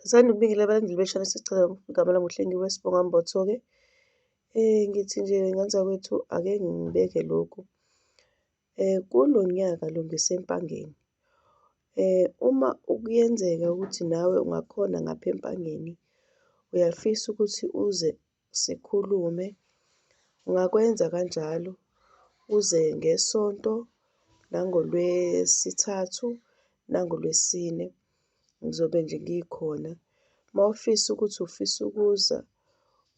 Ngithanda ukubingelela abalandeli be-channel sicela igama lami uHlengiwe Sibonga Mbotho-ke. Ngithi nje ngane zakwethu, ake ngibeke lokhu. Kulo nyaka lo ngiseMpangeni. Uma kuyenzeka ukuthi nawe ungakhona ngapha eMpangeni, uyafisa ukuthi uze sikhulume, ungakwenza kanjalo uze ngeSonto, nangoLwesithathu, nangoLwesine, ngizobe nje ngikhona. Uma ufisa ukuthi ufisa ukuza,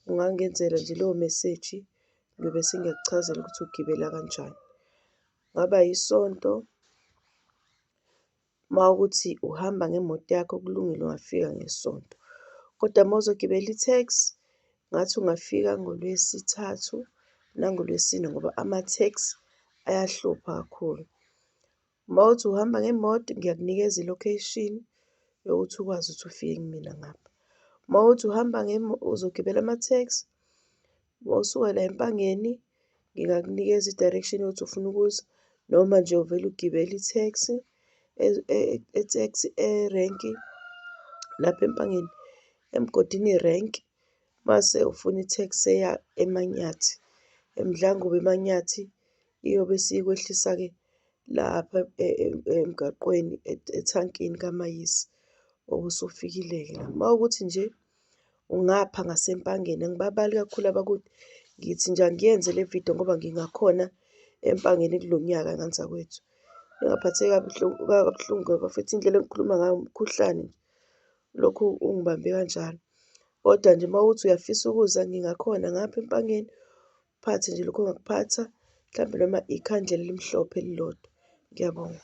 ungangenzela nje leyo meseji, ngiyobe sengiyakuchazela ukuthi ugibela kanjani. Kungaba yiSonto, uma kuwukuthi uhamba ngemoto yakho kulungile ungafika ngeSonto, kodwa uma uzogibela i-taxi, ngathi ungafika ngoLwesithathu nangoLwesine ngoba ama-taxi ayahlupha kakhulu. Uma kuwukuthi uhamba ngemoto, ngiyakunikeza i-location yokuthi ukwazi ukuthi ufike kumina ngapha. Uma kuwukuthi uhamba uzogibela ama-taxi, mawusuka la eMpangeni, ngingakunikeza i-direction yokuthi ufuna ukuza noma nje uvele ugibele i-taxi e-taxi erenki lapha eMpangeni, eMgodini renki, mase ufuna i-taxi eya eManyathi, eMdlangobo eManyathi, iyobe isikwehlisa-ke lapha emgaqweni ethankini kaMayisi, ube usufikile-ke la. Uma kuwukuthi nje ungapha ngaseMpangeni, angibabali kakhulu abakude, ngithi nje angiyenze le vidiyo ngoba ngingakhona eMpangeni kulo nyaka ngane zakwethu. Ningaphatheki kabuhlungu kabuhlungu bafethu, indlela engikhuluma ngayo umkhuhlane nje, ulokhu ungibambe kanjalo. Kodwa nje uma kuwukuthi uyafisa ukuza ngingakhona ngapha eMpangeni, uphathe nje lokhu ongakuphatha, mhlampe noma ikhandlela elimhlophe elilodwa. Ngiyabonga.